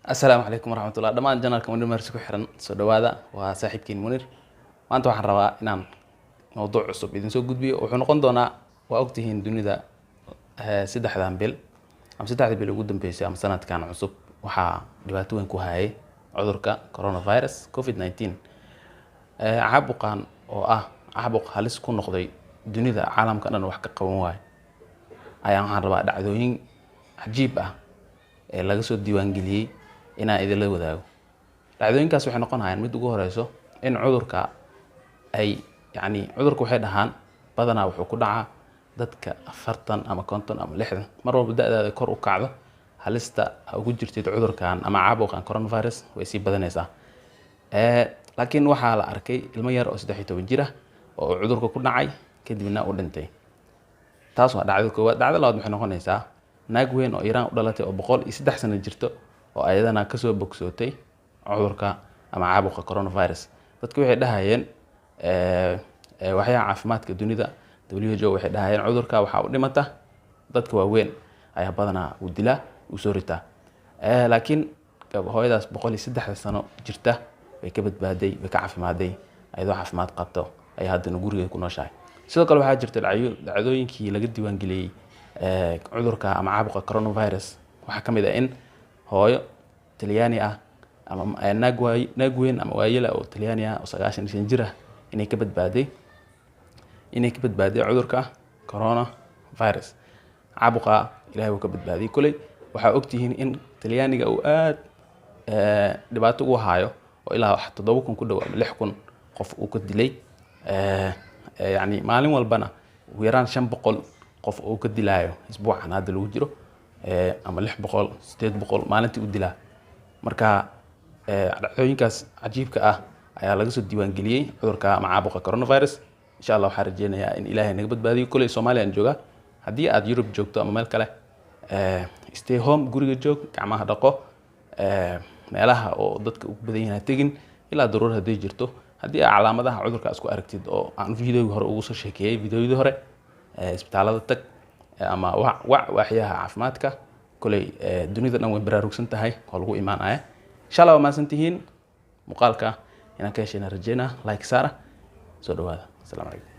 Asalaamu calaykum waraxmatullah. Dhammaan channelka Munir Marsi ku xiran, soo dhawaada. Waa saaxiibkiin Munir. Maanta waxaan rabaa inaan mowduuc cusub idin soo gudbiyo. Wuxuu noqon doonaa, waa ogtihiin, dunida 3dan bil ama 3dii bil ugu dambeysay ama sanadkan cusub waxaa dhibaato weyn ku hayay cudurka coronavirus COVID-19. Caabuqan oo ah caabuq halis ku noqday dunida, caalamka dhan wax ka qaban waayo, ayaa waxaan rabaa dhacdooyin cajiib ah ee laga soo diiwaangeliyey inaan idinla wadaago. Dhacdooyinkaas waxay noqonayaan, mid ugu horeyso, in cudurka ay, yacni, cudurka waxay dhahaan badanaa wuxuu ku dhacaa dadka 40 ama 50 ama 60. Mar walba da-daada kor u kacdo, halista aa ugu jirtid cudurkan ama caabuqan coronavirus way sii badanaysaa. Laakiin waxaa la arkay ilmo yar oo 13 jir ah oo uu cudurka ku dhacay, kadibna u dhintay. Taas waa dhacdada koowaad. Dhacda labaad waxay noqonaysaa naag weyn oo Iiraan u dhalatay oo 103 sano jirto oo ayadana kasoo bogsootay cudurka ama caabuqa coronavirus. Dadku waxay dhahayeen, waxyaha caafimaadka dunida, WHO, waxay dhahayeen cudurka waxaa u dhimata dadka waaweyn ayaa badanaa uu dilaa, uu soo ritaa. Laakiin hooyadaas 103da sano jirta way ka badbaaday, way ka caafimaaday. Ayadoo caafimaad qabto ayaa haddana gurigeeda ku nooshahay. Sidoo kale waxaa jirta dhacdooyinkii laga diiwaangeliyey cudurka ama caabuqa coronavirus. Waxaa ka mid ah in hooyo Talyaani ah ama naag waay, naag weyn ama waayela oo Talyaani ah oo 95 jir ah inay ka badbaaday cudurka coronavirus. Caabuqa Ilahay wuu ka badbaadiyey. Koley waxaa ogtihiin in Talyaaniga uu aad dhibaato ugu hayo oo ilaa wax 7000 ku dhow ama 6000 qof uu ka dilay. Yacni maalin walbana ugu yaraan 500 qof uu ka dilaayo isbuucan hadda lagu jiro, ama 600, 800 maalintii u dilaa. Marka dhacdooyinkaas cajiibka ah ayaa laga soo diiwaangeliyey cudurka ama caabuqa coronavirus. Insha Allah waxaan rajeynayaa in Ilaahay naga badbaadiyo. Koley Soomaaliya aan joogaa. Haddii aad Yurub joogto ama meel kale, stay home, guriga joog, gacmaha dhaqo, meelaha oo dadka ugu badan yihiin ha tegin ilaa daruur hadday jirto. Haddii aad calaamadaha cudurka isku aragtid oo aan videogi hore ugu soo sheekeeyey, videoyadii hore, isbitaalada tag ama wac wac waaxyaha caafimaadka. Koley dunida dhan way baraarugsan tahay oo lagu imaanaya. Insha Allah waa mahadsan tihiin. Muuqaalka inaan ka heshayna rajeynaa. Like saara. Soo dhawaada. Asalaamu calaykum.